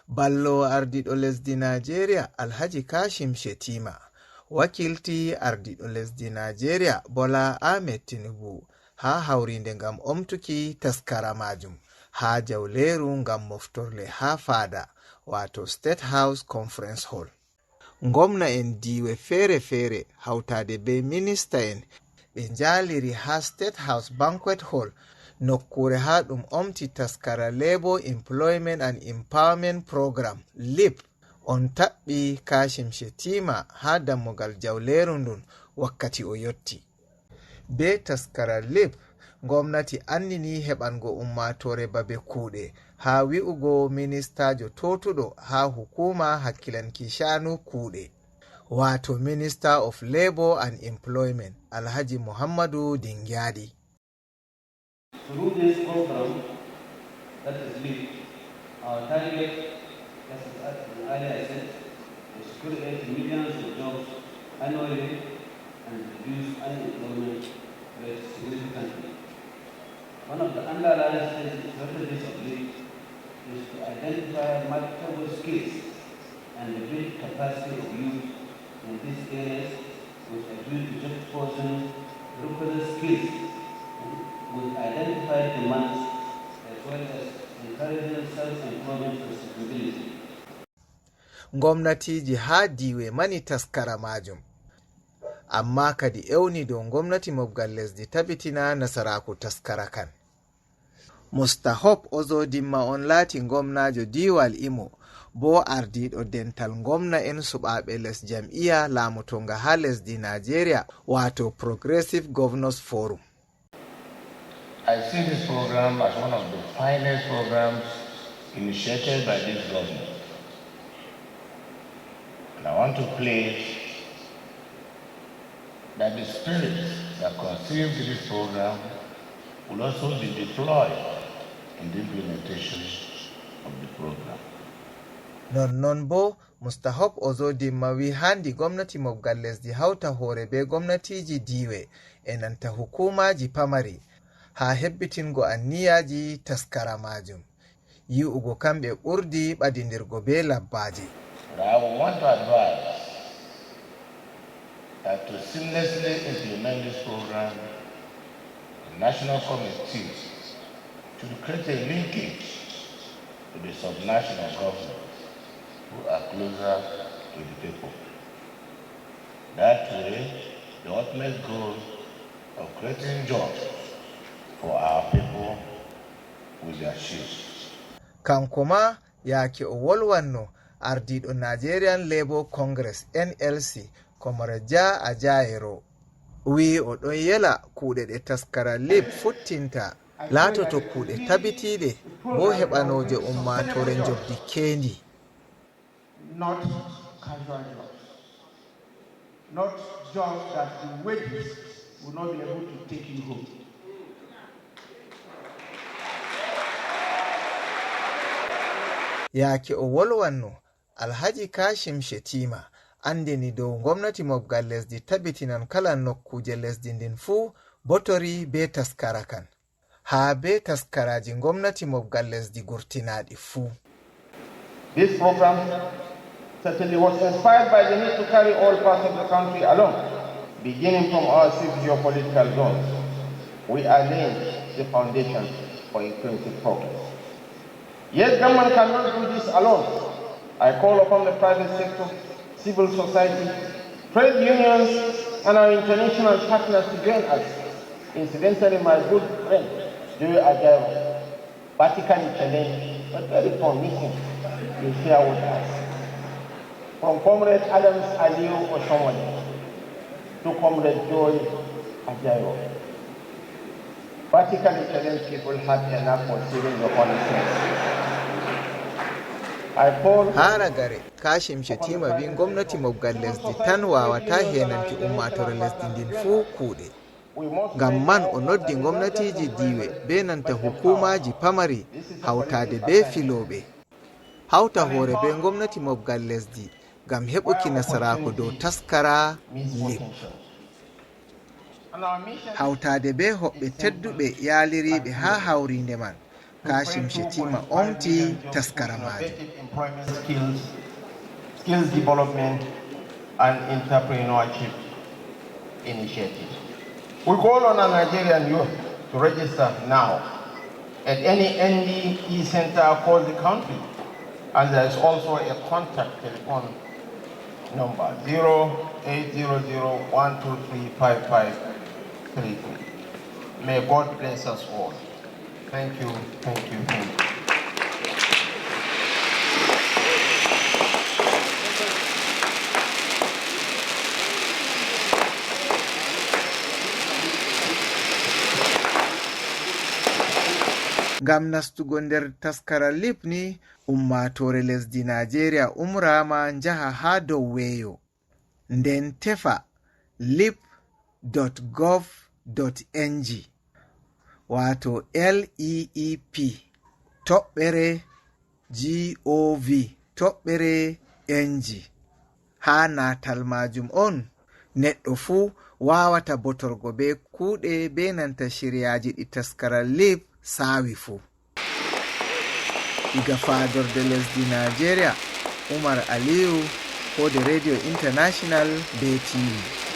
Ballowo ardiɗo lesdi Nigeria Alhaji Kashim Shettima wakilti ardiɗo lesdi Nigeria Bola Ahmed Tinubu ha hawrinde ngam omtuki taskara majum ha jawleru ngam moftorle ha fada, wato State House Conference Hall. Ngomna en diwe fere-fere hautade be minista en ɓe jaliri ha State House Banquet Hall, nokkure ha ɗum omti taskara Labour Employment and Empowerment Program, LEAP. On taɓɓi Kashim Shettima ha dammugal jawleru ndun wakkati o yotti. Be taskara LEAP, gomnati andini heɓango ummatore babe kuuɗe, ha wi'ugo ministajo totuɗo ha hukuma hakkilanki shanu kuuɗe, wato Minister of Labour and Employment, Alhaji Muhammadu Dingyadi. Through this program, that is LEAP, our target, as earlier said, is to create millions of jobs annually and reduce unemployment rate significantly. One of the underlying strategies of LEAP is to identify marketable skills and the build capacity of youth in these areas with a view to juxtaposing requisite skills with identified demands, as well as encouraging self-employment and sustainability. Gwamnatiji ha diwe mani taskara majum, amma kadi ewni dow gwamnati mobgal lesdi tabitina nasaraku taskara kan. Mr Hope Ozodimma on laati gomnajo diwal Imo, bo ardiɗo dental gomna en suɓaɓe les jam'iya laamutonga ha lesdi Nigeria, wato Progressive Governors Forum. I see this program as one of the finest programs initiated by this government. And I want to pledge that the spirit that conceived this program will also be deployed in the implementation of the program. Nonnon bo Mr Hope Ozodimma wi handi gwamnati mobgal lesdi hauta hoore be gwamnatiji diwe e nanta hukumaji pamari ha hebbitingo anniyaji taskara majum, yi'ugo kamɓe ɓurdi ɓadidirgo be labbaje. But I will want to advise that to seamlessly implement this program, the National Committee should create a linkage to the subnational governments who are closer to the people. That way, the ultimate goal of creating jobs for our people will be achieved. Kanko ma yaake o wolwanno, ardiɗo Nigerian Labour Congress, NLC, Comrade Joe Ajaero, wi o ɗon yela kuuɗe ɗe taskara LEAP futtinta laatoto kuuɗe tabitiɗe, bo heɓanoje ummatore jobdi kendi. Not casual jobs, not jobs that the wages will not be able to take you home. Yaake o wolwanno, Alhaji Kashim Shetima andini dow gomnati mobgal lesdi tabitinan kala nokkuje lesdi ndin fuu botori be taskara kan, haa be taskaraji gomnati mobgal lesdi gurtinaɗi fuu. This program certainly was inspired by the need to carry all parts of the country along, beginning from our six geopolitical zones. We are laying the foundation for inclusive progress. Yet government cannot do this alone. I call upon the private sector, civil society, trade unions, and our international partners to join us. Incidentally, my good friend, Joe Ajaero, vertically challenged, but very promising, is here with us. From Comrade Adams Aliyu Oshiomhole to Comrade Joe Ajaero. Vertically challenged people have enough for saving the homelessness. I call Ha ragare, Kashim Shetima wi gwamnati mobgal lesdi tan wawata henanki ummatore lesdi ndin fuu kuuɗe, ngam man o noddi gwamnatiji diwe be nanta hukumaji pamari hautade be filoɓe hauta hoore be gwamnati mobgal lesdi ngam heɓuki nasarako dow taskara LEAP. And our mission Hautade be hoɓɓe tedduɓe yaliriɓe ha hawrinde man, Kashim Shetima omti taskara majum. Employment skills, skills development and entrepreneurship initiative. We call on our Nigerian youth to register now at any NDE center across the country. And there is also a contact telephone number 08001235533. May God bless us all. Thank you, thank you, thank you. Ngam nastugo nder taskara LEAP ni, ummatore lesdi Nigeria umrama njaha ha dow weeyo, nden tefa leap.gov.ng, wato leep toɓɓere gov toɓɓere ng. Ha natal majum on neɗɗo fuu wawata botorgo be kuuɗe be nanta shiryaji ɗi taskara LEAP sawi fuu. Diga fadorde lesdi Nigeria, Umar Aliyu, Hode Radio International be TV.